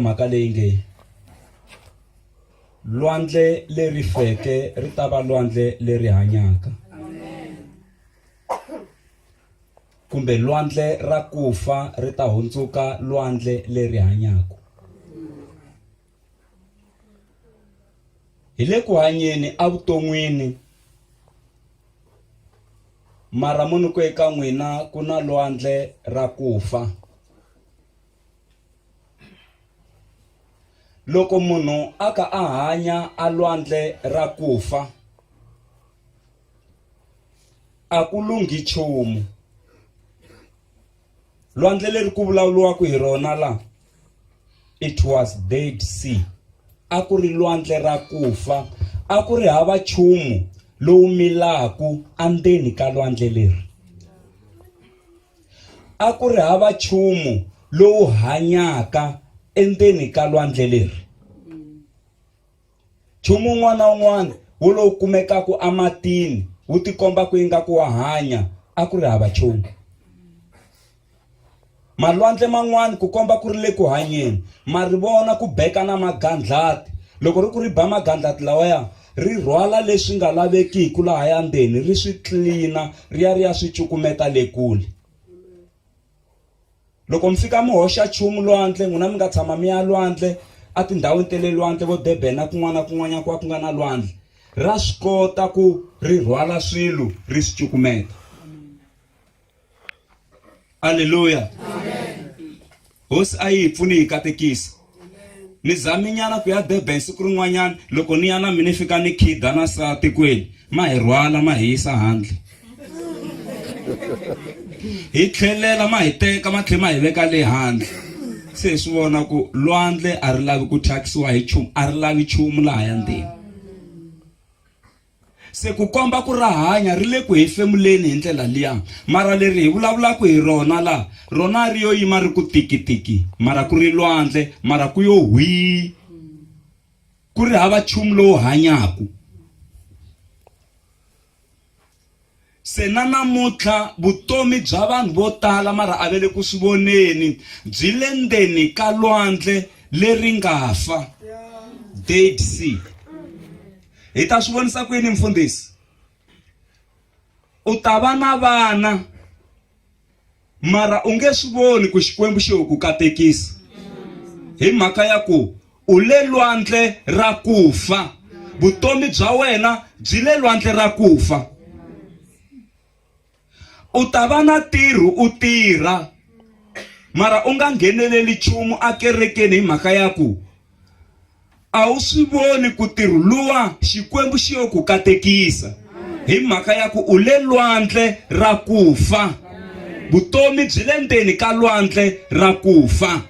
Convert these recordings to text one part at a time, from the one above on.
Mhaka leyi nge lwandle leri feke ri ta va lwandle leri hanyaka kumbe lwandle ra ku fa ri ta hundzuka lwandle leri hanyaka. Hi le ku hanyeni evuton'wini mara mo ni ku eka n'wina ku na lwandle ra ku fa. Loko munhu a ka a hanya a lwandle ra ku fa a ku lunghi nchumu lwandle leri ku vulavuriwaka hi rona la it was dead sea a ku ri lwandle ra ku fa a ku ri hava nchumu lowu milaku endzeni ka lwandle leri A ku ri hava nchumu lowu hanyaka endzeni ka lwandle leri. Nchumu wun'wana na wun'wana wu lowu kumekaka ematini wu tikomba ku ingaku wa hanya, a ku ri hava nchumu. Malwandle man'wana ku komba ku ri le ku hanyeni, ma ri vona ku beka na magandlati. Loko ri ku ri ba magandlati lawaya, ri rhwala leswi nga lavekiki lahaya ndzeni ri swi tlilina ri ya ri ya swi cukumeta le kule loko mi fika mi hoxa nchumu lwandle n'wina mi nga tshama mi ya lwandle etindhawini ta le lwandle vo Durban na kun'wana na kun'wanyana kwa ku nga na lwandle ra swi kota ku ri rhwala swilo ri swi cukumeta aleluya hosi a yi hi pfuni hi katekisa ni zami nyana ku ya Durban siku rin'wanyana loko ni ya na mina ni fika ni khida na sati kweli ma hi rhwala ma hi yisa handle hi tlhelela ma hi teka ma tlhela ma hi veka le handle se hi swi vona ku lwandle a ri lavi ku thyakisiwa hi nchumu a ri lavi nchumu laha ya ndzeni Se ku komba ku ra hanya ri le ku hefemuleni hi ndlela liya. Mara leri hi vulavulaka hi rona la, rona ri yo yima ri ku tiki-tiki, mara ku ri lwandle, mara ku yo hwii, ku ri hava nchumu lowu hanyaka. Se na namuntlha vutomi bya vanhu vo tala mara a va le ku swi voneni byi le ndzeni ka lwandle leri nga fa, Dead Sea. Hi ta swi vonisa ku yini mfundhisi? U ta va na vana mara u nge swi voni ku Xikwembu xi ku katekisa hi mhaka ya ku u le lwandle ra ku fa vutomi bya wena byi le lwandle ra ku fa u ta va na ntirho u tirha mara u nga ngheneleli nchumu akerekeni hi mhaka ya ku A wu swi voni ku ntirho luwa Xikwembu xi yo ku katekisa hi mhaka ya ku u le lwandle ra ku fa. Vutomi byi le ndzeni ka lwandle ra ku fa.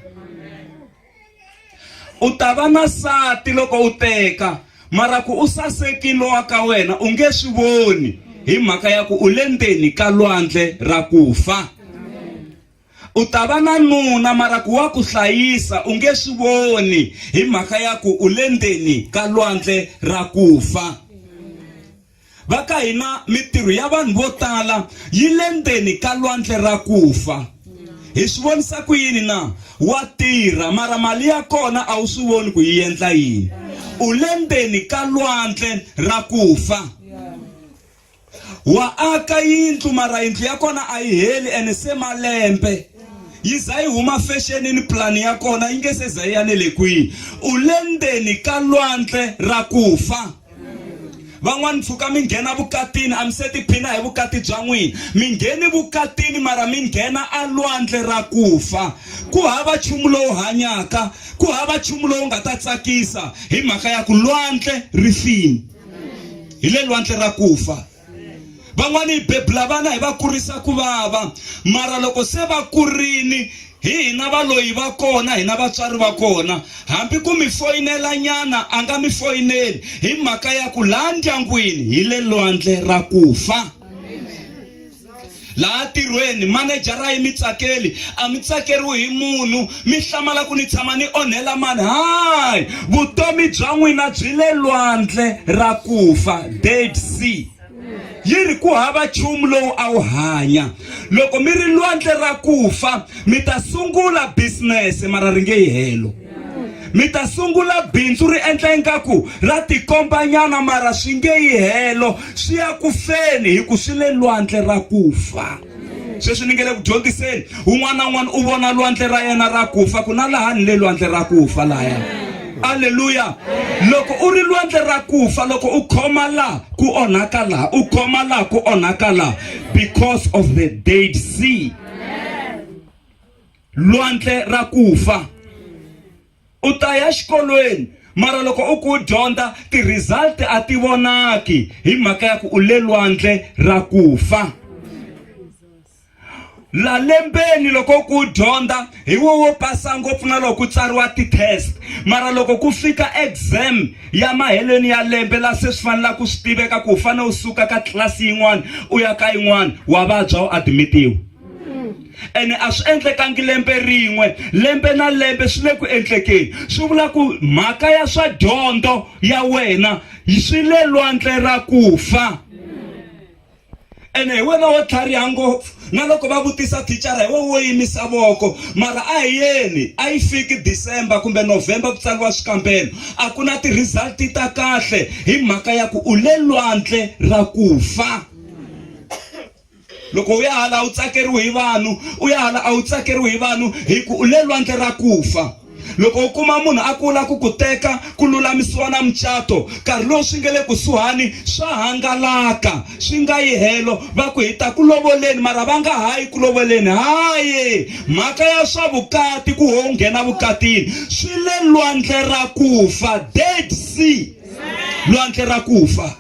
U ta va na sati loko u teka, mara ku u sasekile lowa ka wena u nge swi voni hi mhaka ya ku u le ndzeni ka lwandle ra ku fa. U ta va na nuna mara ku wa ku hlayisa u nge swi voni hi mhaka ya ku u le ndzeni ka lwandle ra ku fa. Va ka hina mitirho ya vanhu vo tala yi le ndzeni ka lwandle ra ku fa. Hi swi vonisa ku yini na? Wa tirha mara mali ya kona a wu swi voni ku yi endla yini. U le ndzeni ka lwandle ra ku fa. Wa aka yindlu mara yindlu ya kona a yi heli ene se malembe yi za yi huma fexenini pulani ya kona yi nge se za yi ya ne le kwihi u le ndzeni ka lwandle ra ku fa van'wani mpfhuka mi nghena vukatini a mi se tiphina hi vukati bya n'wina mi ngheni vukatini mara mi nghena a lwandle ra ku fa ku hava nchumu lowu hanyaka ku hava nchumu lowu nga ta tsakisa hi mhaka ya ku lwandle ri fini hi le lwandle ra ku fa van'wana hi bebula vana hi va kurisa ku vava mara loko se va kurini hi hina valoyi va kona hina vatswari va kona hambi ku mi foyinela nyana a nga mi foyineli hi mhaka ya ku laha ndyangwini hi le lwandle ra ku fa Laha ntirhweni manejara yi mi tsakeli, a mi tsakeriwi hi munhu, mi hlamala ku ni tshama ni onhela mani. Hayi, vutomi bya n'wina byi le lwandle ra ku fa, Dead Sea. Yi ri ku hava nchumu lowu a wu hanya. Loko mi ri lwandle ra ku fa, mi ta sungula business mara ri nge yi helo. Mi ta sungula bindzu ri endla ingaku ra tikombanyana mara swi nge yi helo swi ya ku feni hi ku swi le lwandle ra ku fa. Sweswi ni nge le ku dyondziseni un'wana na un'wana u vona lwandle ra yena ra ku fa ku na laha ni le lwandle ra ku fa lahaya. Aleluya! Loko u ri lwandle ra ku fa loko u khoma la ku onhaka laha u khoma la ku onhaka laha because of the dead sea. Lwandle ra ku fa. U ta ya xikolweni mara loko u ku u dyondza ti-result a ti vonaki hi mhaka ya ku u le lwandle ra ku fa. La lembeni loko u ku u dyondza hi wo wo pasa ngopfu na loko ku tsariwa ti-test mara loko ku fika exam ya maheleni ya lembe la se swi fanela ku swi tiveka ku u fanele u suka ka tlilasi yin'wana u ya ka yin'wana wa vabya u admitiwa. Ene a swi endlekangi lembe rin'we, lembe na lembe swi le ku endlekeni. Swi vula ku mhaka ya swa dyondzo ya wena swi le lwandle ra ku fa. Ene hi wena wo tlhariha ngopfu na loko va vutisa thicara hi wena wo yimisa voko mara a hi yeni a yi fiki December kumbe November ku tsariwa swikambelo a ku na ti-result ta kahle hi mhaka ya ku u le lwandle ra ku fa. Loko u ya hala a wu tsakeriwi hi vanhu, u ya hala a wu tsakeriwi hi vanhu hi ku u le lwandle ra ku fa. Loko u kuma munhu a ku u lava ku ku teka ku lulamisiwa na mucato, nkarhi lowu swi nga le kusuhani swa hangalaka swi nga yi helo, va ku hi ta ku lovoleni mara va nga ha yi ku lovoleni. Hayi! Mhaka ya swa vukati ku ho u nghena vukatini swi le lwandle ra ku fa, Dead Sea, lwandle ra ku fa.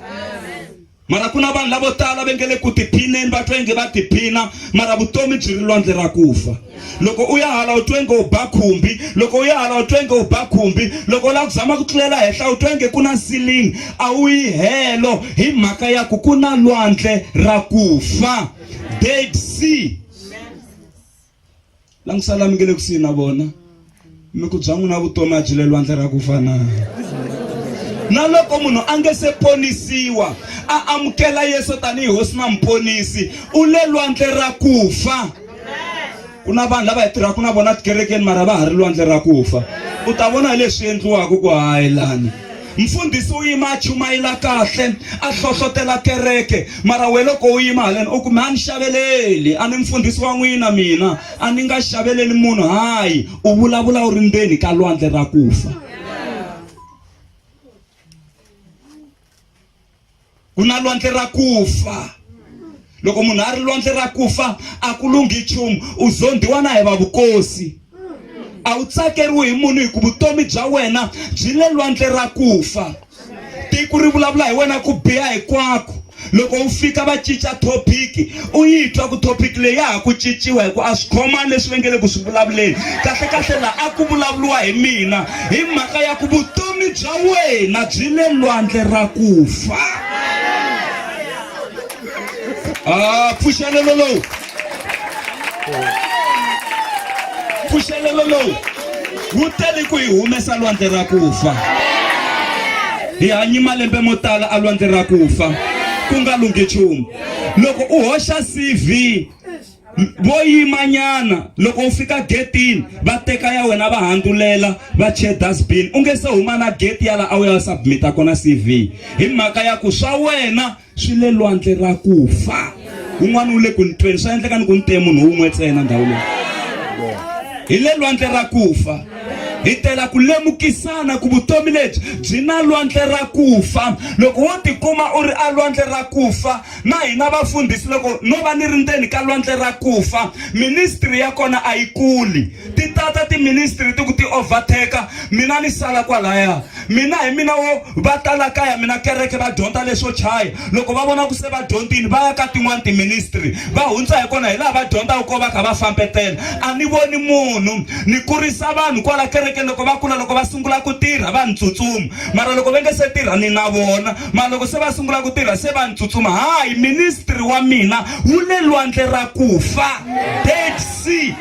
Mara ku na vanhu lavo tala va nge le ku tiphineni va twa inge va tiphina mara vutomi byi ri lwandle ra ku fa. Loko u ya hala u twa inge u ba khumbi, loko u ya hala u twa inge u ba khumbi, loko u lava ku zama ku tlulela henhla u twa inge ku na ceiling a wu yi helo hi mhaka ya ku ku na lwandle ra ku fa. Dead Sea. Langusa la mi nge le kusuhi na vona mi ku bya n'wina vutomi a byi le lwandle ra ku fa na na loko munhu a nge se ponisiwa a amukela Yesu tanihi hosi na muponisi u le lwandle ra ku fa ku na vanhu lava hi tirhaka na vona tikerekeni mara va ha ri lwandle ra ku fa u ta vona hi leswi endliwaka ku hayi lani mfundhisi u yima a chumayela kahle a hlohlotela kereke mara we loko u yima haleni u ku mi a ni xaveleli a ni mfundhisi wa n'wina mina a ni nga xaveleli munhu hayi u vulavula u ri ndzeni ka lwandle ra ku fa ku na lwandle ra ku fa loko munhu a ri lwandle ra ku fa a ku lunghi nchumu u zondhiwa na hi va vukosi a wu tsakeriwi hi munhu hi ku vutomi bya wena byi le lwandle ra ku fa tiko ri vulavula hi wena ku biha hinkwako loko u fika va cinca topic u yi twa ku topic leyi ya ha ku cinciwa hi ku a swi khomani leswi va nge le ku swi vulavuleni kahle kahle laha a ku vulavuriwa hi mina hi mhaka ya ku vutomi bya wena byi le lwandle ra ku fa ah pfuxelelo lowu pfuxelelo lowu wu tele ku hi humesa lwandle ra ku fa hi hanyi malembe mo tala a lwandle ra ku fa ku nga lunghi nchumu loko u hoxa CV vo yimanyana loko u fika getini va teka ya wena va handzulela va che dustbin u nge se huma na gate ya la a wu ya submita kona CV hi mhaka ya ku swa wena swi le lwandle ra ku fa un'wana wu le ku ni tweni swa endleka ni ku ni te munhu wun'we ntsena ndhawu leyi hi le lwandle ra ku fa hi tela ku lemukisana ku vutomi lebyi byi na lwandle ra ku fa loko wo tikuma u ri a lwandle ra ku fa na hina vafundhisi loko no va ni ri ndzeni ka lwandle ra ku fa ministry ya kona a yi kuli ti tata tiministry ti ku ti overtake mina ni sala kwalaya mina hi mina wo va ta la kaya mina kereke va dyondza leswo chaya loko va vona ku se va dyondzile va ya ka tin'wani tiministry va hundza hi kona hi laha va dyondzaka ko va kha va fambetela a ni voni munhu ni kurisa vanhu kwala kerekeni loko va kula loko va sungula ku tirha va ni tsutsuma mara loko va nge se tirha ni na vona mara loko se va sungula ku tirha se va ni tsutsuma hayi ministry wa mina wu le lwandle ra ku fa dead sea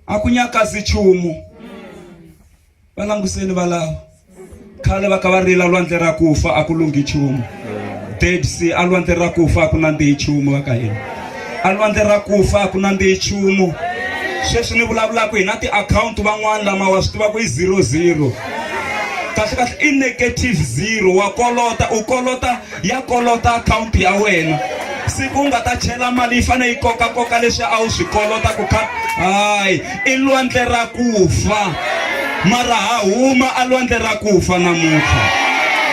a ku nyakazi nchumu va languseni valava khale va kha va rila lwandle ra ku fa a ku lunghi nchumu dead sea a lwandle ra ku fa a ku nandzihi nchumu va ka hina a lwandle ra ku fa a ku nandzihi nchumu Sweswi ni vulavulaka hi na tiakhawunti van'wani lama wa swi tiva ku i 00 kahle kahle i negative zero wa kolota u kolota ya kolota akhawunti ya wena siku u nga ta chela mali yi fanele yi kokakoka leswi a wu swi kolota ku kha hayi i lwandle ra ku fa mara ha huma a lwandle ra ku fa namuntlha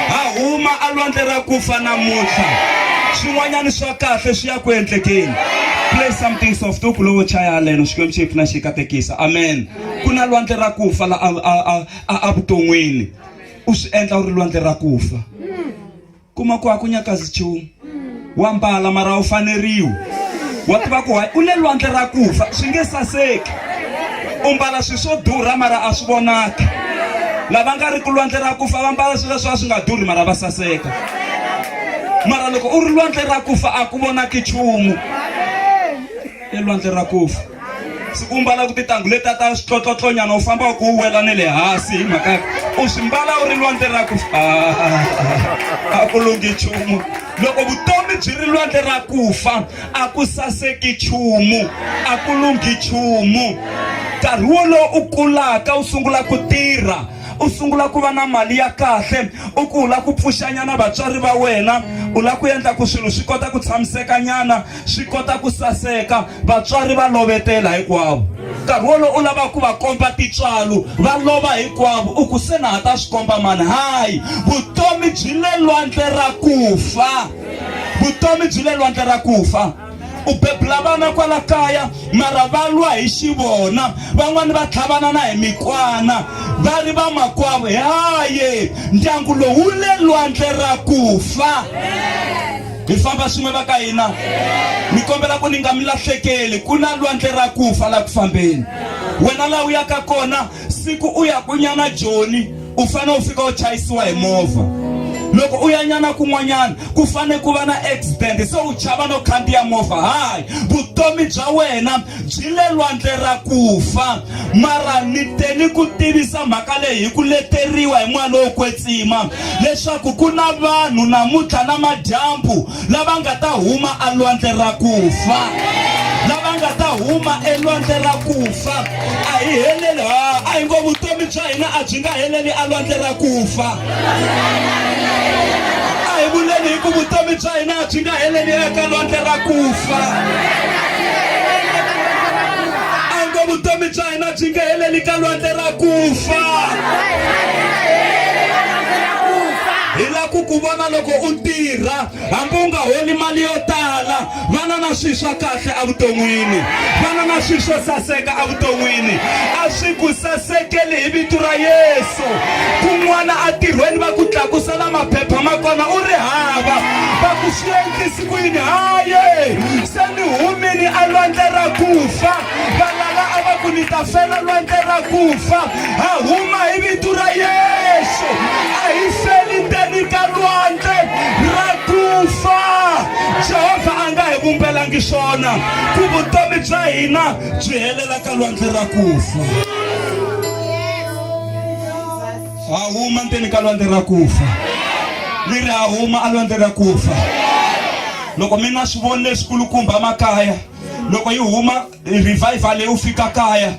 ha huma a lwandle ra ku fa namuntlha swin'wanyana swa kahle swi ya ku endlekeni play something soft u ku lowo chaya haleno xikwembu xi pfuna xi katekisa amen ku na lwandle ra ku fa la a vuton'wini u swi endla u ri lwandle ra ku fa kuma ku a ku nyakazi nchumu wa mbala mara u faneriwi wa tiva ku u le lwandle ra ku fa swi nge saseki u mbala swilo swo durha mara a swi vonaki lava nga ri ku lwandle ra ku fa va mbala swilo leswi a swi nga durhi mara va saseka mara loko u ri lwandle ra ku fa a ku vonaki nchumu elwandle ra ku fa siku u mbalaka tintangu letiya ta switlotlotlo u famba u ku u wela ne le hansi hi mhaka u swi mbala u ri lwandle ra ku a ku lunghi nchumu loko vutomi byi ri lwandle ra ku fa a ku saseki nchumu a ku lunghi nchumu nkarhi wolowo u kulaka u sungula ku tirha u sungula ku va na mali ya kahle u ku u lava ku pfuxanyana vatswari va wena u lava ku endla ku swilo swi kota ku tshamisekanyana swi kota ku saseka vatswari va lovetela hinkwavo nkarhi wolowo u lava ku va komba titswalo va lova hinkwavo u ku se na ha ta swi komba mani hayi vutomi byi le lwandle ra ku fa vutomi byi le lwandle ra ku fa u bebula vana kwala kaya mara va lwa hi xivona van'wani va tlhavana na hi mikwana va ri vamakwavo haye ndyangu lowu wu le lwandle ra ku fa hi famba swin'we va ka hina ni kombela ku ni nga mi lahlekeli ku na lwandle ra ku fa la ku fambeni wena laha u yaka kona siku u ya kunyana joni u fanele u fika u chayisiwa hi movha loko u ya nyana kun'wanyana ku fanele ku va na accident se u chava no khandziya movha hayi vutomi bya wena byi le lwandle ra ku fa mara ni te ni ku tivisa mhaka leyi hi ku leteriwa hi moya lowo kwetsima leswaku ku na vanhu namuntlha na madyambu lava nga ta huma alwandle ra ku fa lava nga ta huma elwandle ra ku fa a hi heleli ha a hi ngo vutomi bya hina a byi nga heleli alwandle ra ku fa a hi vuleni hi ku vutomi bya hina a byi nga heleli eka lwandle ra ku fa a ngo vutomi bya hina byi nga heleli ka lwandle ra ku fa hi la ku ku vona loko u tirha hambi u nga holi mali yo tala vana na swilo swa kahle evuton'wini vana na swilo swo saseka evuton'wini a swi ku sasekeli hi vito ra yesu kun'wana entirhweni va ku tlakusela maphepha ma kona u ri hava va ku swi endlisi ku yini haye se ni humini elwandle ra ku fa valala a va ku ni ta fela lwandle ra ku fa ha huma hi vito ra yesu a hi feli ndzeni ka lwandle ra ku fa jehovha a nga hi vumbelangi swona ku vutomi bya hina byi helela ka lwandle ra ku fa ha huma ndzeni ka lwandle ra ku fa ni ri ha huma a lwandle ra ku fa loko mi nga swi voni leswikulukumba makaya loko yi huma revival leyi u fika kaya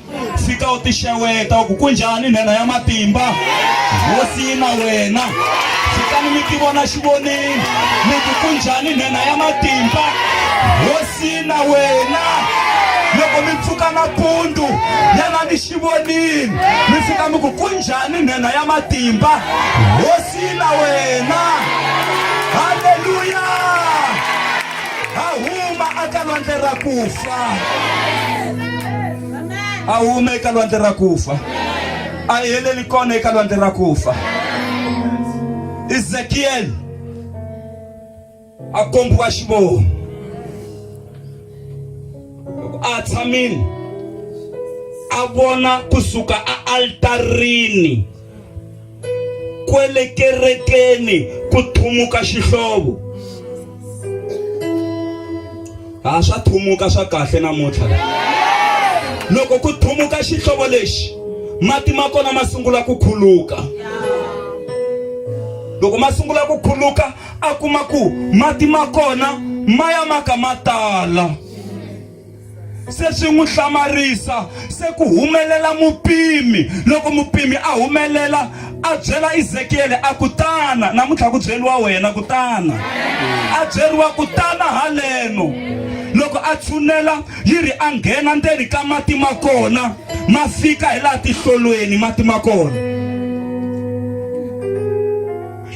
fika u tixeweta u ku ku njhani nhenha ya matimba hosi yi na wena fikani mi tivona xivonini mi ku ku njhani nhenha ya matimba hosi yi na wena loko mi pfuka nampundzu yana ni xivonini mi fika mi ku ku njhani nhenha ya matimba hosi yi na wena halleluya a huma aka lwandle ra ku fa a huma eka lwandle ra ku fa a heleli kona eka lwandle ra ku fa Ezekiel a kombiwa xivono loko a tshamile a vona kusuka a altarini kwele kerekeni ku thumuka xihlovo ha swa thumuka swa kahle namuntlha loko ku thumuka xihlovo lexi mati ma kona ma sungula ku khuluka loko ma sungula ku khuluka a kuma ku mati ma kona ma ya ma ka ma tala. Se swi n'wi hlamarisa, se ku humelela mupimi. Loko mupimi a humelela, a byela Ezekiyele a ku, Tana. Namuntlha ku byeriwa wena ku tana. A byeriwa ku tana haleno. Loko a tshunela, yi ri a nghena ndzeni ka mati ma kona, ma fika hi laha tihlolweni mati ma kona.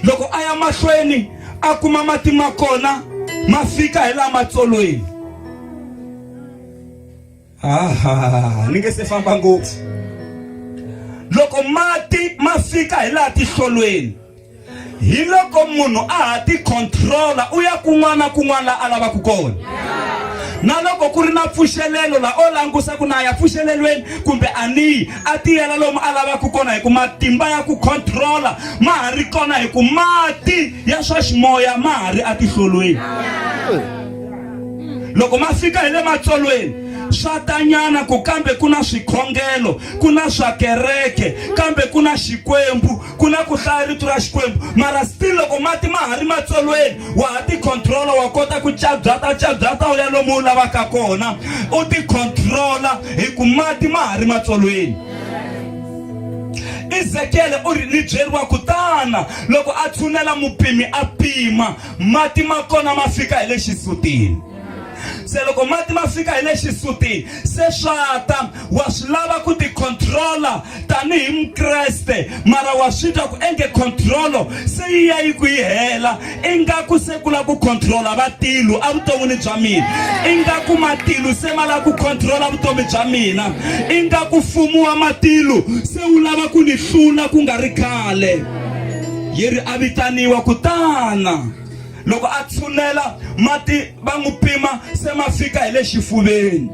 Loko a ya mahlweni, a kuma mati ma kona ma fika hi laha matsolweni. Aha, ni nge se famba ngopfu. Loko mati ma fika hi laha tihlolweni, hi loko munhu a ha ti controla u ya kun'wana na kun'wana laha a lavaka kona. Na loko ku ri na pfuxelelo la o langusa ku na ya pfuxelelweni kumbe a ni yi, a tiyela lomu a lavaka kona hi ku matimba ya ku controla ma ha ri kona hi ku mati ya swa ximoya ma ha ri atihlolweni. Loko ma fika hi le matsolweni swa tanyana ku kambe ku na swikhongelo, ku na swa kereke, kambe ku na Xikwembu, ku na ku hlaya rito ra Xikwembu. Mara still loko mati ma ha ri matsolweni wa ha ti controla, wa kota ku cabyata cabyata u ya lomu u lavaka kona, u ti controla hi ku mati ma ha ri matsolweni. Ezekiele u ri ni byeriwa ku tana loko a tshunela mupimi a pima mati ma kona ma fika hi le xisutini. Se loko mati ma fika hi le xisutini se swa ta, wa swi lava ku ti controla tanihi Mukreste, mara wa swi twa ku enge controlo se yi ya yi ku yi hela, ingaku se ku la ku controla va tilo evuton'wini bya mina, ingaku matilo se ma lava ku controla vutomi bya mina, ingaku mfumo wa matilo se wu lava ku ni hlula ku nga ri khale. Yi ri a vitaniwa ku tana. Loko a tshunela mati va n'wi pima se ma fika hi le xifuveni.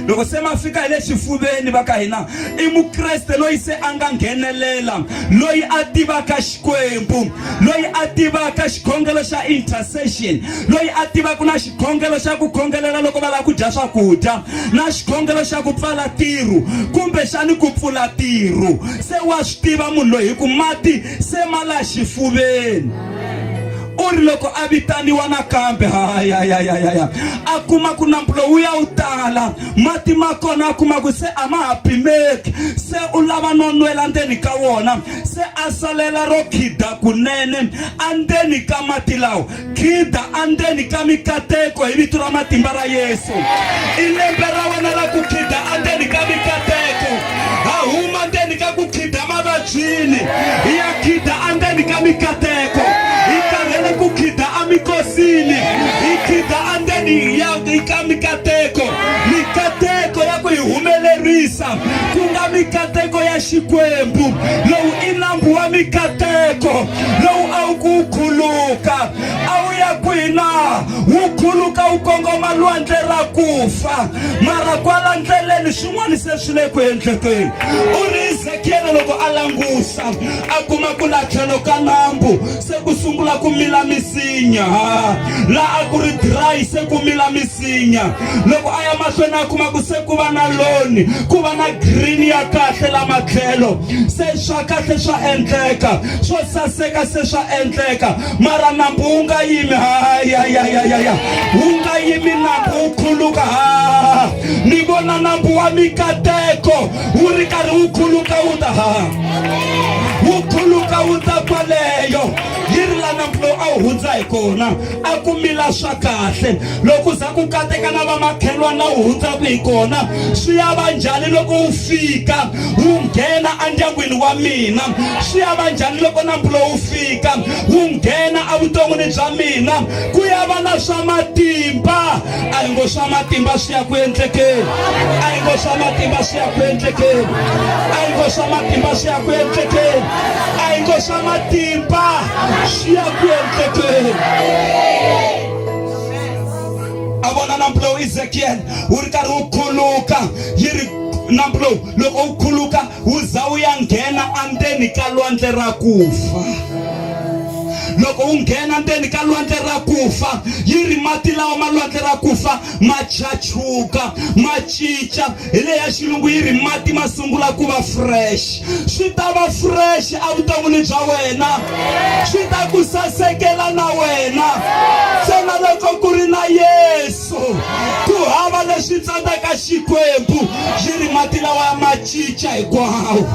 Loko se ma fika hi le xifuveni va ka hina i Mukreste loyi se a nga nghenelela, loyi a tivaka Xikwembu, loyi a tivaka xikhongelo xa intercession, loyi a tivaka na xikhongelo xa ku khongelela loko va lava ku dya swakudya, na xikhongelo xa ku pfala tirhu kumbexani ku pfula tirhu. Se wa swi tiva munhu loyi hi ku mati se ma la xifuveni. U ri loko a vitaniwa nakambe, hayayayaya, a kuma ku nambu lowu ya wu tala mati ma kona, a kuma ku se a ma ha pimeki, se u lava no nwela ndzeni ka wona, se a salela ro khida kunene andzeni ka mati lawa. Khida andzeni ka mikateko hi vito ra matimba ra Yesu. I lembe ra wena ra ku khida andzeni ka mikateko. Ha huma ndzeni ka ku khida mavabyini, hi ya khida andzeni ka mikateko. Hi karhele ku khida amikosini, hi khida andzeni ya ka mikateko. Mikateko ya ku hi humelerisa, ku nga mikateko ya Xikwembu. Lowu i nambu wa mikateko lowu a wu ku wu khuluka. A wu ya kwihi na? Wu khuluka wu kongoma lwandle ra ku fa. Mara kwala ndleleni swin'wana se swi le ku endlekeni. U ri Ezekiele loko a langusa a kuma ku la tlhelo ka nambu se ku sungula ku mila misinya, la a ku ri dry se ku mila misinya. Loko a ya mahlweni a kuma ku se ku va na loni, ku va na green ya kahle la matlhelo, se swa kahle swa endleka, swo saseka se swa endleka. Mara nambu wu nga yimi, hayayayaya, wu nga yimi nambu wu khuluka. Ha, ni vona nambu wa mikateko wu ri karhi wu khuluka wu ta, ha, wu khuluka wu ta kwaleyo. Yi ri la nambu lowu a wu hundza hi kona a ku mila swa kahle. Loko za ku kateka na vamakhelwani la wu hundzaka hi kona, swi ya va njhani loko wu fika wu nghena endyangwini wa mina? Swi ya va njhani loko nambu lowu fika wu nghena evuton'wini bya mina? Ku ya va na swa matimba. A hi ngo swa matimba swi ya ku endlekeni, a hi ngo swa matimba swi ya ku endlekeni, a hi ngo swa matimba swi ya ku endlekeni, a hi ngo swa matimba swi ya ku endlekeni. A vona nambu lowu Ezekiel wu ri karhi wu khuluka, yi ri nambu lowu loko wu khuluka wu za wu ya nghena endzeni ka lwandle ra ku fa. Loko wu nghena ndzeni ka lwandle ra ku fa, yi ri mati lawa ma lwandle ra ku fa ma chachuka, ma cinca. Hi leyi ya xilungu yi ri mati ma sungula ku va fresh. Swi ta va fresh evuton'wini bya wena, swi ta ku sasekela na wena. Ntsena loko ku ri na Yesu, ku hava leswi tsandzaka Xikwembu. Xi ri mati lawa ma cinca hinkwawo,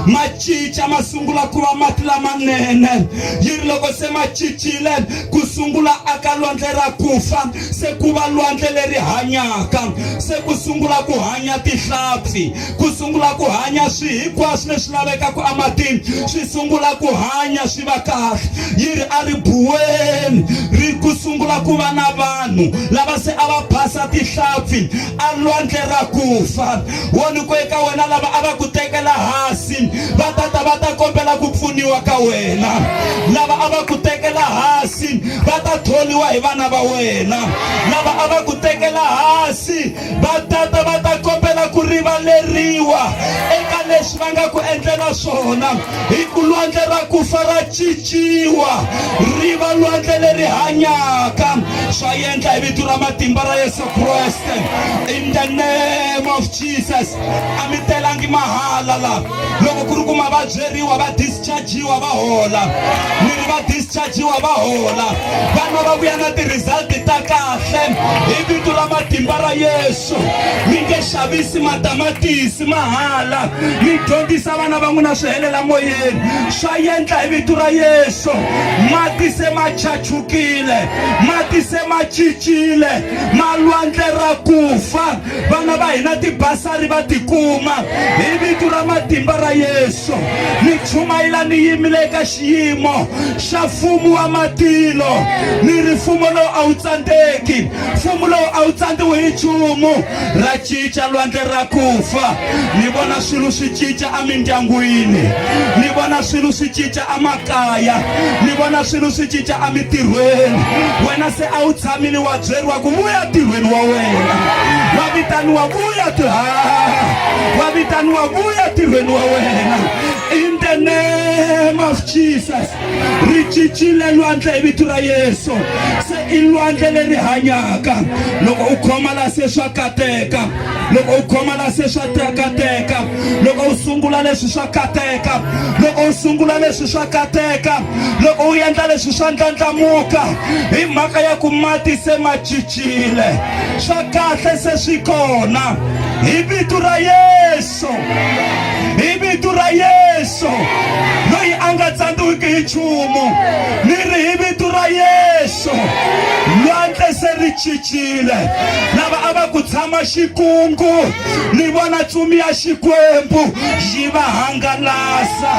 ma cinca ma sungula ku va mati lamanene. Yi ri loko se ma cincile, ku sungula aka lwandle ra ku fa, se ku va lwandle leri hanyaka, se ku sungula ku hanya tihlampfi, ku sungula ku hanya swi hinkwaswo leswi lavekaka ematini, swi sungula ku hanya swi va kahle. Yi ri a ribuweni ri ku sungula ku va na vanhu lava se a va phasa tihlampfi a lwandle ra ku fa. Woni ku eka wena lava a va ku tekela hansi va ta ta va ta kombela ku pfuniwa ka wena, lava a va ku tekela hansi va ta tholiwa hi vana va wena, lava a va ku tekela hansi va ta ta va ta kombela ku rivaleriwa eka leswi va nga ku endlela swona, hi ku lwandle ra ku fa ra cinciwa ri va lwandle leri hanyaka. Swa endla hi vito ra matimba ra Yesu Kreste, in the name of Jesus. A mi telangi mahala la, loko ku ri ku ma va byeriwa va dischargiwa va hola, ni ri va dischargiwa va hola, vana va vuya na ti-result ta kahle hi vito ra matimba ra Yesu. Mi nge xavisi matamatisi mahala, mi dyondzisa vana va n'wina swi helela moyeni. Swa endla hi vito ra Yesu. Mati se ma chachukile, mati se ma cincile, malwandle ra ku fa, vana va hina tibasari va tikuma hi vito ra matimba ra Yesu. Ni chumayela ni yimile eka xiyimo xa mfumo wa matilo, ni ri mfumo lowu a wu tsandzeki, mfumo lowu a wu tsandziwi hi nchumu. Ra cinca lwandle ra ku fa, ni vona swilo swi cinca emindyangwini, ni vona swilo swi cinca emakaya, ni vona swilo swi cinca emitirhweni. Wena se a wu tshamile wa byeriwa ku vuya ntirhweni wa wena, wa vitaniwa vuya wa vitaniwa vuya ntirhweni wa wena. In the name of Jesus, ri cincile lwandle hi vito ra Yesu. Se i lwandle leri hanyaka. Loko u khoma la se swa kateka, loko u khoma la se swa kateka, loko u sungula leswi swa kateka, loko u sungula leswi swa kateka, loko u endla leswi swa ndlandlamuka, hi mhaka ya ku mati se ma cincile, swa kahle se swi kona hi vito ra Yesu, hi vito ra Yesu loyi a nga tsandziwiki hi nchumu. Ni ri hi vito ra Yesu, lwandle se ri cincile. Lava a va ku tshama xikungu, ni vona tsumi ya Xikwembu yi va hangalasa,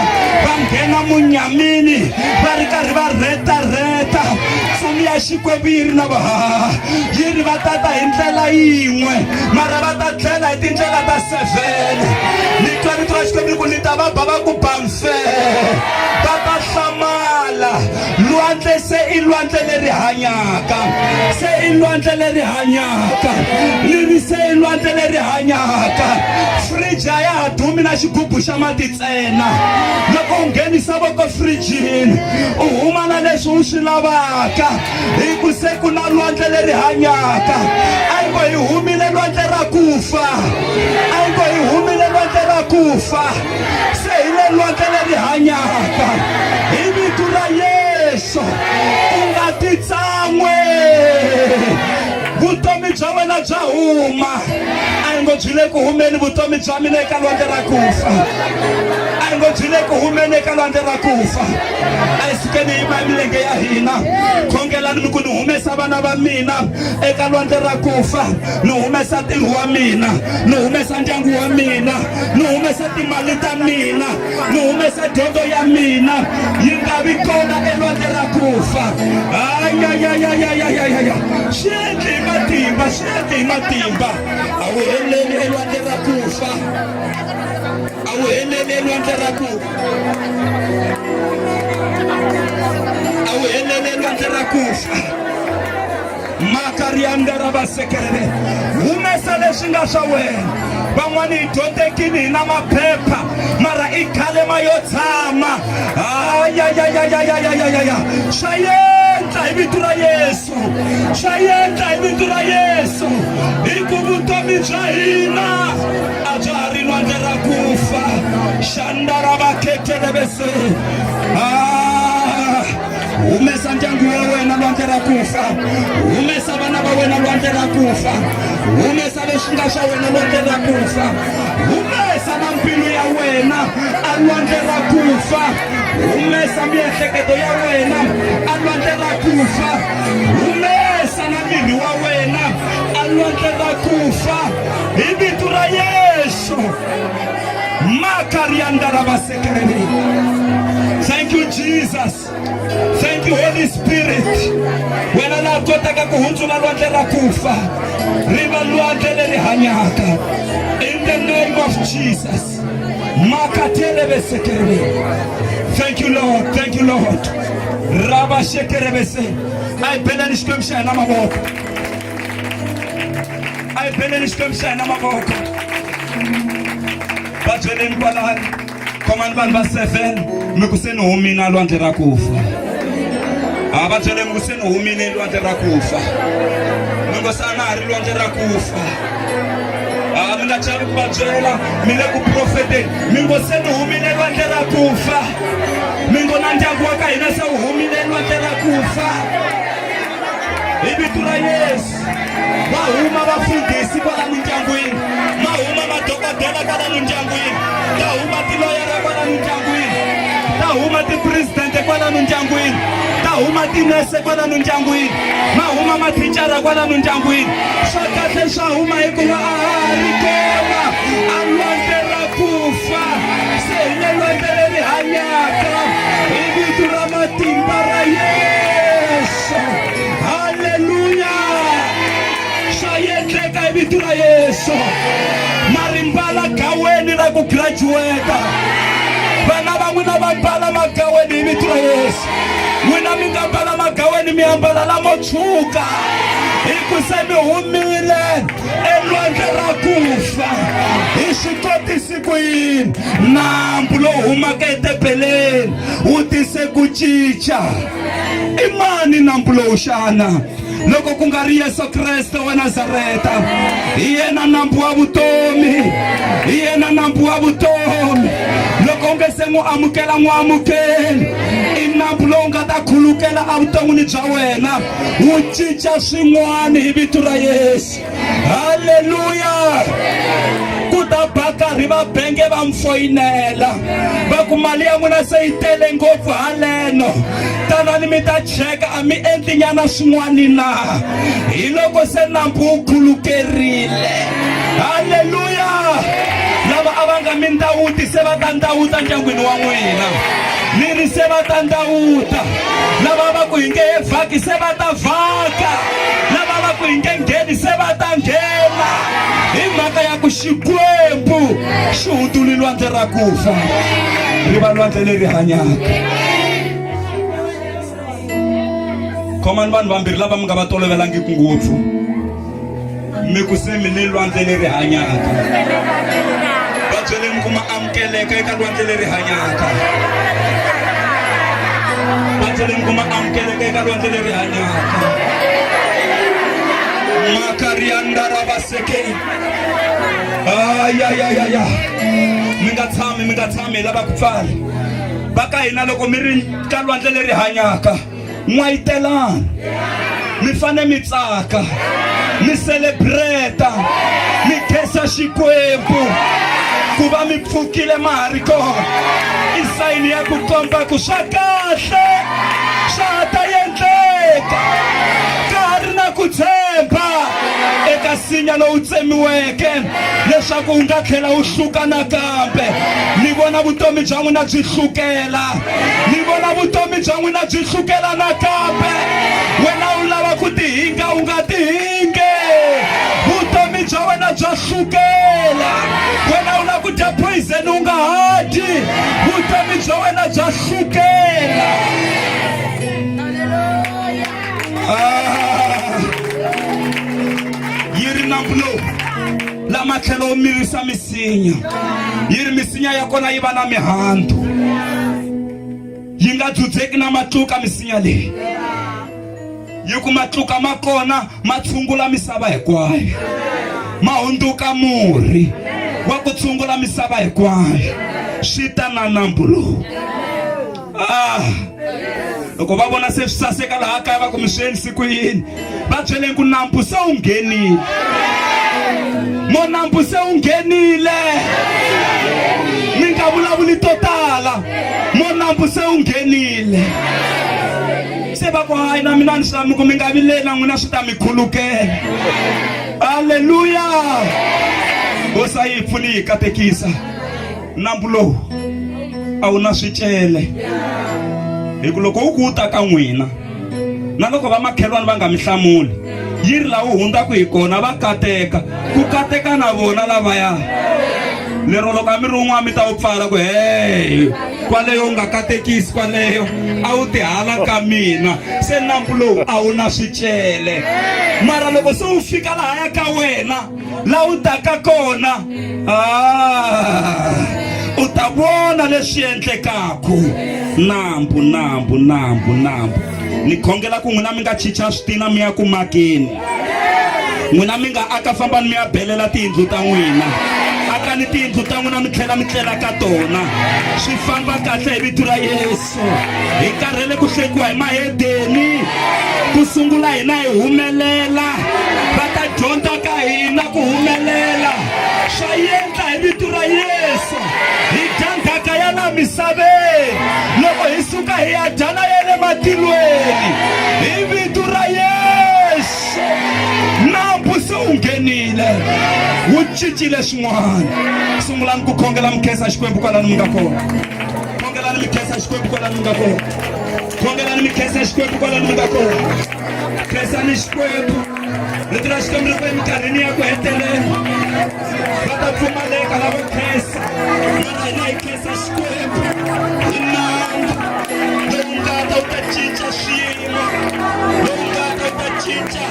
va nghena munyamini va ri karhi va rhetarheta. Tsumi ya Xikwembu yi ri na va, yi ri va tata hi ndlela yin'we, mara va ta tlhela hi tindlela ta 7. Ni twa rito ra Xikwembu ri ku ni ta va ba va ku bamfe, va ta hlamala. Lwandle se i lwandle leri hanyaka, se i lwandle leri hanyaka, ni ri se i lwandle leri hanyaka. Fridge a ya ha dumi na xigubu xa mati ntsena. Loko u nghenisa voko frijini, u huma na leswi u swi lavaka, hi ku se ku na lwandle leri hanyaka. A yi ngo hi humile lwandle ra ku fa, a yi ngo hi humile lwandle ra ku fa, se hi le lwandle leri hanyaka hi vito ra Yesu. U nga titsan'we, vutomi bya wena bya huma. A hi ngo byi le ku humeni vutomi bya mina eka lwandle ra ku fa, a hi ngo byi le ku humeni eka lwandle ra ku fa. A hi sukeni hi yima hi milenge ya hina, khongelani mi ku ni humesa vana va mina eka lwandle ra ku fa, ni humesa ntirho wa mina, ni humesa ndyangu wa mina, ni humesa timali ta mina, ni humesa dyondzo ya mina, yi nga vi kona elwandle ra ku fa. Ayayayayayayaya, swi endli hi matimba, swi endli hi matimba. A wu heleli elwandle ra ku fa, a wu heleli elwandle ra ku, a wu heleli elwandle ra ku fa. Makarianda ra vasekerere, humesa leswi nga swa wena. Van'wani hi dyondzekini hi na maphepha, mara i khale ma yo tshama. Ayayayayayayayaya, swa endla hi vito ra Yesu, swa endla hi vito ra Yesu, hi ku vutomi bya hina a bya ha ri lwandle ra ku fa. Xandaravaketelevese. Ah, humesa ndyangu wa wena lwandle ra ku fa, humesa vana va wena lwandle ra ku fa, humesa leswi nga swa wena lwandle ra ku fa, humesa na mbilu ya wena a lwandle ra ku fa, humesa miehleketo ya wena a lwandle ra ku fa, humesa na miri wa wena a lwandle ra ku fa, hi vito ra Yesu. Makariandarabasekerere. Thank you, Jesus. Thank you, Holy Spirit. Wena la kotaka ku hundzula lwandle ra ku fa ri va lwandle leri hanyaka. In the name of Jesus. Makatelebesekerebe. Thank you, Lord. Thank you, Lord. Rabashekerebese. A hi beleni Xikwembu xa hina mavoko. A hi beleni Xikwembu xa hina mavoko. Va byeleni kwalani, khomani vanhu va 7, mi ku se ni humile a lwandle ra ku fa. A va byeleni mi ku se ni humile lwandle ra ku fa. Mi ngo se a na ha ri lwandle ra ku fa. A mi nga chavi ku va byela, mi le ku profeteni. Mi ngo se ni humile lwandle ra ku fa. Mi ngo na ndyangu wa ka hina se wu humile lwandle ra ku fa. Hi vito ra Yesu. Va huma vafundhisi kwala mindyangwini, va huma madokodela kwala mindyangwini, ta huma tiloyara kwala mindyangwini, ta huma tipresidente kwala mindyangwini, ta huma tinese kwala mindyangwini, ma huma mathicara kwala mindyangwini. Swa kahle swa huma hikuva a ha ha ri kona a lwandle ra ku fa, se hi le lwandle leri hanyaka hi vito ra matimba ra Yesu. Haleluya! Swa endleka hi vito ra Yesu. Ma ri mbala gaweni ra ku graduate. Vana va n'wina va mbala magaweni hi vito ra Yesu. N'wina mi nga mbala magaweni, mi ambala lamo tshuka, hi ku se mi humile elwandle ra ku fa. Hi swi kotisi ku yini? Nambu lowu humaka etempeleni wu tise ku cinca. I mani nambu lowu xana? Loko ku nga ri Yesu Kreste wa Nazareta. Hi yena nambu wa vutomi, hi yena nambu wa vutomi. Loko u nge se n'wi amukela, n'wi amukeli. I nambu lowu nga ta khulukela evuton'wini bya wena, wu cinca swin'wana hi vito ra Yesu. Halleluya! Ku ta ba karhi va benge va mi foyinela va ku mali ya n'wina se yi tele ngopfu haleno, tanani mi ta cheka a mi endli nyana swin'wani na. Hi loko se nambu wu khulukerile. Halleluya! Lava a va nga mi ndawuti se va ta ndawuta ndyangwini wa n'wina. Mi ri se va ta ndawuta. Lava va ku hi nge he vhaki se va ta vhaka. Lava va ku hi nge ngheni se va ta nghena, hi mhaka ya ku Xikwembu xi hundzule lwandle ra ku fa ri va lwandle leri hanyaka. Khomani vanhu vambirhi lava mi nga va tolovelangiki ngopfu, mi ku se mi le lwandle leri hanyaka. Va byeleni ku ma amukeleka eka lwandle leri hanyaka. Va byeleni ku ma amukeleka eka lwandle leri hanyaka. Makariandarabaseke. Ayayayaya, mi nga tshami, mi nga tshami, hi lava ku pfala. Va ka hina, loko mi ri ka lwandle leri hanyaka, n'wayitelani, mi fane mi tsaka, mi celebrate, mi khensa Xikwembu ku va mi pfukile ma ha ri kona. I sayini ya ku komba ku swa kahle swa ha ta endleka, ka ha ri na ku tshemba eka nsinya lowu tsemiweke leswaku wu nga tlhela wu hluka nakambe. Ni vona vutomi bya n'wina byi hlukela, ni vona vutomi bya n'wina byi hlukela nakambe. Wena u lava ku tihinga, u nga tihinge, vutomi bya wena bya hlukela. Wena u lava ku dya poison, u nga ha dyi, vutomi bya wena bya hlukela. Ah, yi ri nambu lowu la matlhelo wo mirisa misinya, yi ri misinya ya kona yi va na mihandzu. Yi nga dzudzeki na matluka misinya leyi. Yi ku matluka ma kona ma tshungula misava hinkwayo. Ma hundzuka murhi wa ku tshungula misava hinkwayo. Swi ta na nambu lowu. Ah. Loko va vona se swi saseka laha kaya va ku mi swi endlisi ku yini? Va byeleni ku nambu se wu nghenile. Mo nambu se wu nghenile. Mi nga vulavuli to tala. Mo nambu se wu nghenile. Se va ku hayi na mina ni swi ku mi nga vileli na n'wina swi ta mi khulukela. Haleluya! Hosi a yi hi pfuni yi hi katekisa. Nambu lowu a wu na swicele. Hi ku loko wu ku wu ta ka n'wina na loko vamakhelwani va nga mi hlamuli yi ri laha wu hundzaka hi kona va kateka ku kateka na vona lavaya lero loko a mi ri un'wana mi ta wu pfala ku hey kwaleyo u nga katekisi kwaleyo a wu tihala ka mina se nambu lowu a wu na swicele mara loko se wu fika lahaya ka wena laha wu taka kona ah, u ta vona leswi endlekaku nambu nambu nambu nambu ni khongela ku n'wina mi nga chicha switina mi ya ku makeni n'wina mi nga aka fambani mi ya belela tiyindlu ta n'wina akani tiyindlu ta n'wina mi tlhela mi tlela ka tona swi famba kahle hi vito ra yesu hi karhele ku hlekiwa hi mahedeni ku sungula hina hi humelela va ta dyondza ka hina ku humelela swa endla hi vito ra yesu hi dya ndzhaka ya la misaveni loko hi suka hi ya dya na ya le matilweni hi vito ra yesu nambu se wu nghenile wu cincile swin'wana sungulani ku khongela mi khensa xikwembu kwalani mi nga kona khongelani mi khensa xikwembu kwalani mi nga kona khongelani mi khensa xikwembu kwalani mi nga kona khensani xikwembu rito ra xikwembu loko eminkarhini ya ku hetelela va ta pfumaleka lavo khensa mara hina hi khensa xikwembu hi nambu lowu nga ta wu ta cinca swiyimo lowu nga ta wu ta cinca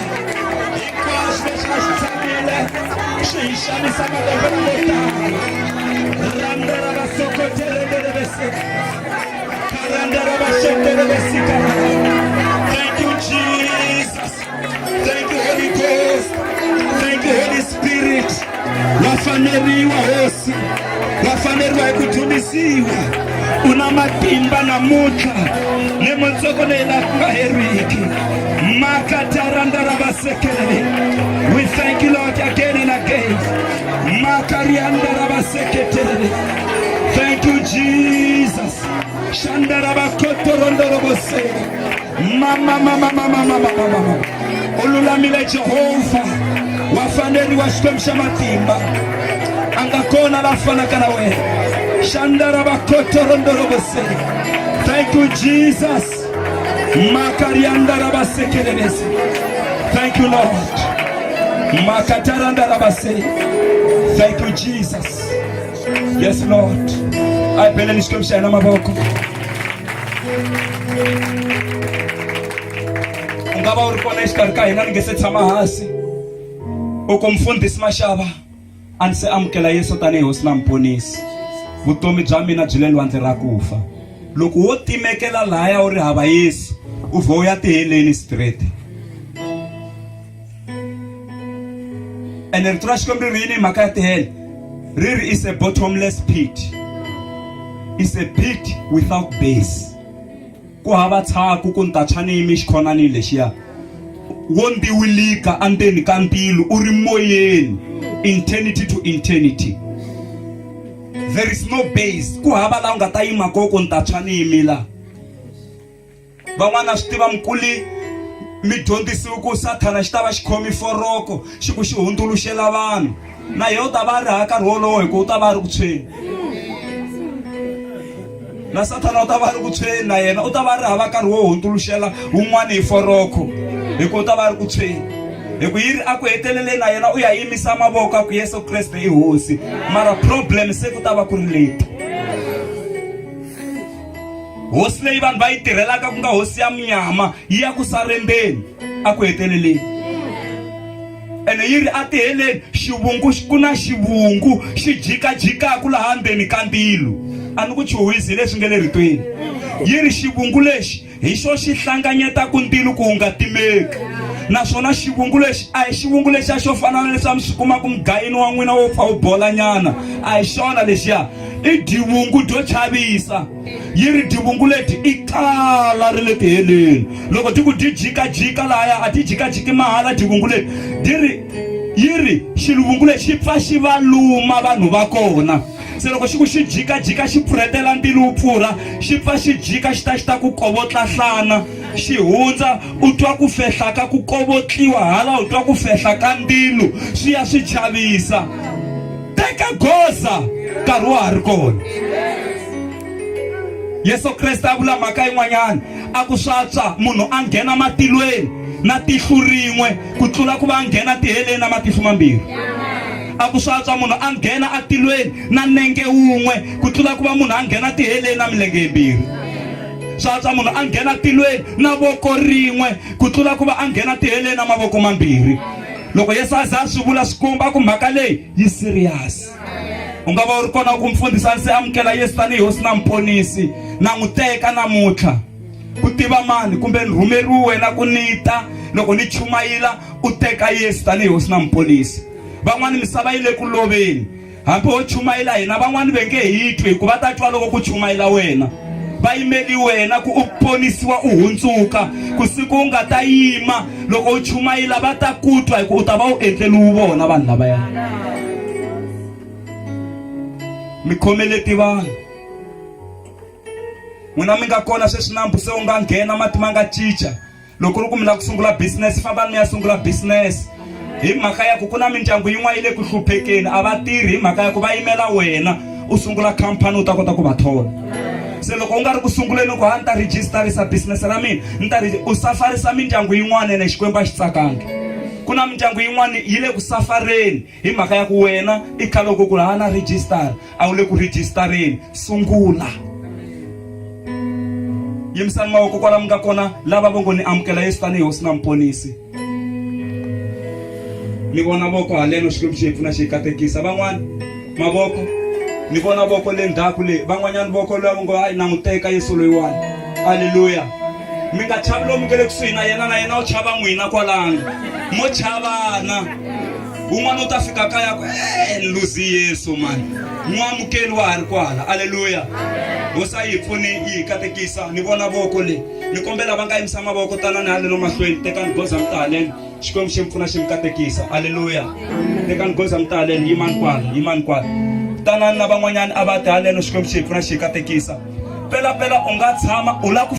hinkwaswo leswi a swi tshamile swi hi xanisa malembe lamo tala randa ra vasokoterendelevese karanda ra vaxendelevesika. Thank you, Jesus. Thank you, Holy Ghost. Thank you, Holy Spirit. Wa faneriwa Hosi, wa faneriwa hi ku dzunisiwa. U na matimba namuntlha ni mundzuku leyi la ku nga heriki. Makatarandarabasekele. We thank you, Lord, again and again. Makariandarabaseketele. Thank you, Jesus. Shandarabakotorondorobose. Mama, mama, mama, mama, mama. U lulamile Jehovha, wa faneriwa Xikwembu xa matimba. A nga kona la fanaka na wena. Shandarabakotorondorobose. Thank you, Jesus. Makariandarabasekelebese. Thank you, Lord. Makatarandarabase. Thank you, Jesus. Yes, Lord. A hi beleni Xikwembu xa hina mavoko. U nga va u ri kona exikarhi ka hina ni nge se tshama hansi. U ku mfundhisi Mashava a ni se amukela Yesu tanihi hosi na muponisi. Vutomi bya mina byi le lwandle ra ku fa. Loko wo timekela lahaya u ri hava Yesu, u vhe u ya tiheleni straight. Ene rito ra Xikwembu ri ri yini hi mhaka ya tihele? Ri ri is a bottomless pit. Is a pit without base. Ku hava tshaku ku ni ta tshwa ni yimi xikhonanini lexiya. Wo ndiwilika endzeni ka mbilu u ri moyeni eternity to eternity. There is no base. Ku hava laha u nga ta yima kona ku ni ta tshwa ni yimi la. Van'wana swi tiva mukuli mi dyondzisiwe ku sathana xi ta va xi khomi foroko xi ku xi hundzuluxela vanhu na yena u ta va a ri ha nkarhi wolowo hi ku u ta va a ri ku tshweni na sathana u ta va a ri ku tshweni na yena u ta va a ri hava nkarhi wo hundzuluxela wun'wana hi foroko hi ku u ta va a ri ku tshweni hi ku yi ri a ku heteleleni na yena u ya yimisa mavoko a ku Yesu Kreste i hosi mara problem se ku ta va ku ri late. Hosi leyi vanhu va yi tirhelaka ku nga hosi ya munyama yi ya ku sarendeni a ku heteleleni ene yi ri a tiheleni xivungu ku na xivungu xi jikajikaku laha ndzeni ka ndzilo. A ni ku chuhisi hi leswi nge le ritweni. Yi ri xivungu lexi hi xo xi hlanganyetaka ndzilo ku wu nga timeki. Naswona xivungu lexi a hi xivungu lexiya xo fana na leswi a mi swi kumaka mugayini wa n'wina wo pfa wu bolanyana. A hi xona lexiya. I dyivungu dyo chavisa. Yi ri dyivungu leti i kala ri le tiheleni. Loko ti ku dyi jikajika lahaya a ti jikajiki mahala dyivungu leti. Dyi ri yi ri xiluvungu lexi xi pfa xi va luma vanhu va kona. Se loko xi ku xi jikajika xi pfurhetela ndzilo wu pfurha xi pfa xi jika xi ta xi ta ku kovotla nhlana xi hundza u twa ku fehla ka ku kovotliwa hala u twa ku fehla ka ndzilo swi ya swi chavisa. Teka goza nkarhi wa ha ri kona. Yesu Kreste a vula mhaka yin'wanyana a ku swatswa munhu a nghena matilweni na tihlo rin'we ku tlula ku va a nghena tiheleni na matihlo mambirhi. A ku swatswa munhu a nghena atilweni na nenge wun'we ku tlula ku va munhu a nghena tiheleni na milenge yimbirhi. Swatswa munhu a nghena tilweni na voko rin'we ku tlula ku va a nghena tiheleni na mavoko mambirhi. Loko Yesu a za a swi vula swi komba ku mhaka leyi yi serious. U nga va u ri kona ku mfundhisi a ndzi amukela Yesu tanihi hosi na muponisi na n'wi teka namuntlha ku tiva mani kumbe ni rhumeriwe wena ku ni ta loko ni chumayila u teka Yesu tanihi hosi na muponisi. Van'wani misava yi le ku loveni hambi ho chumayila hina van'wani ve nge hi twi hikuva va ta twa loko ku chumayila wena va yimeli wena ku u ponisiwa u hundzuka ku siku u nga ta yima loko u chumayila va ta ku twa hi ku u ta va u endleliwu vona vanhu lavaya. Mi khomeleti vanhu n'wina mi nga kona sweswi nambu se wu nga nghena mati ma nga cinca loko ku ri ku mi lava ku sungula business fambani mi ya sungula business hi mhaka ya ku ku na mindyangu yin'wana yi le ku hluphekeni a va tirhi hi mhaka ya ku va yimela wena u sungula khampani u ta kota ku va thola se loko u nga ri ku sunguleni ku ha ni ta registerisa business ra mina ni ta u safarisa mindyangu yin'wana ene Xikwembu a xi tsakangi ku na mindyangu yin'wana yi le ku safareni hi mhaka ya ku wena i khale ku ku ha na register a wu le ku registereni sungula yimisani mavoko kwala mi nga kona lava vo ngo ni amukela Yesu tanihi hosi na muponisi ni vona voko haleno Xikwembu xi hi pfuna xi hi katekisa van'wana mavoko ni vona voko le ndzhaku le van'wanyana voko loyi ngo hayi na n'wi teka Yesu loyiwani aleluya mi nga chavi lomu nge le kusuhi na yena na yena u chava n'wina kwalano mo chavana un'wana u ta fika kaya ku e ni luzi Yesu mani n'wi amukeli wa ha ri kwala aleluya hosi a yi hi pfuni yi hi katekisa ni vona voko le ni kombela va nga yimisa mavoko tanani haleno mahlweni tekani goza mi ta haleno Xikwembu xi mi pfuna xi mi katekisa aleluya tekani goza mi ta haleno yimani kwala yimani kwala tanani na van'wanyana a va ti haleno Xikwembu xi hi pfuna xi hi katekisa pelapela u nga tshama u lava ku.